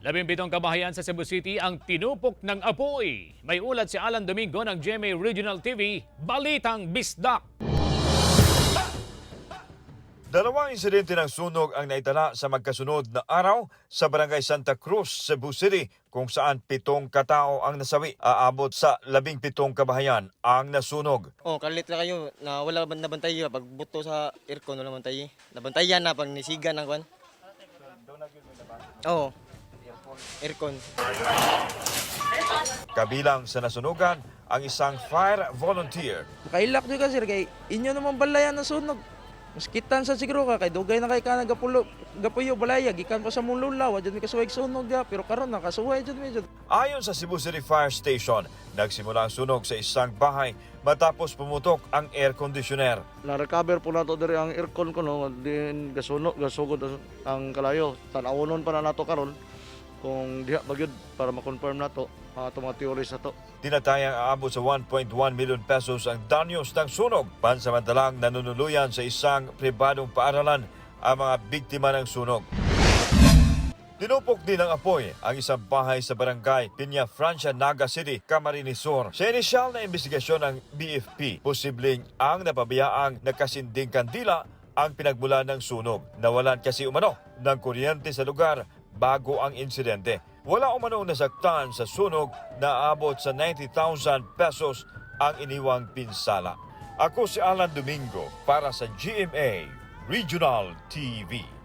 17 kabahayan sa Cebu City ang tinupok ng apoy. May ulat si Alan Domingo ng GMA Regional TV, Balitang Bisdak. Dalawang insidente ng sunog ang naitala sa magkasunod na araw sa Barangay Santa Cruz, Cebu City, kung saan 7 katao ang nasawi. Aabot sa 17 kabahayan ang nasunog. Oh, kalit na kayo na wala ba nabantay pag buto sa aircon, wala bantay. Nabantayan na pag nisiga ng kwan. Oo. Aircon. Kabilang sa nasunugan ang isang fire volunteer. Makailak jud ka, sir, kay inyo naman balayan na sunog. Maskitan sa siguro ka kay dugay na kay ka nagapulo gapuyo balaya gikan pa sa mong lula, wa jud mi kasuway sunog diha, pero karon nakasuway jud mi jud. Ayon sa Cebu City Fire Station, nagsimula ang sunog sa isang bahay matapos pumutok ang air conditioner. Na-recover po nato diri ang aircon ko, no, din gasunog, gasugod ang kalayo. Tan-awonon pa na nato karon kung diha ba gyud para ma-confirm nato ang atong mga theories na to. Tinatayang aabot sa 1.1 million pesos ang danyos ng sunog. Pansamantalang nanunuluyan sa isang pribadong paaralan ang mga biktima ng sunog. Tinupok din ng apoy ang isang bahay sa Barangay Peñafrancia, Naga City, Camarines Sur. Sa inisyal na investigasyon ng BFP, posibleng ang napabayaang nakasinding kandila ang pinagmulan ng sunog. Nawalan kasi umano ng kuryente sa lugar bago ang insidente. Wala umanong nasaktan sa sunog na aabot sa 90,000 pesos ang iniwang pinsala. Ako si Alan Domingo para sa GMA Regional TV.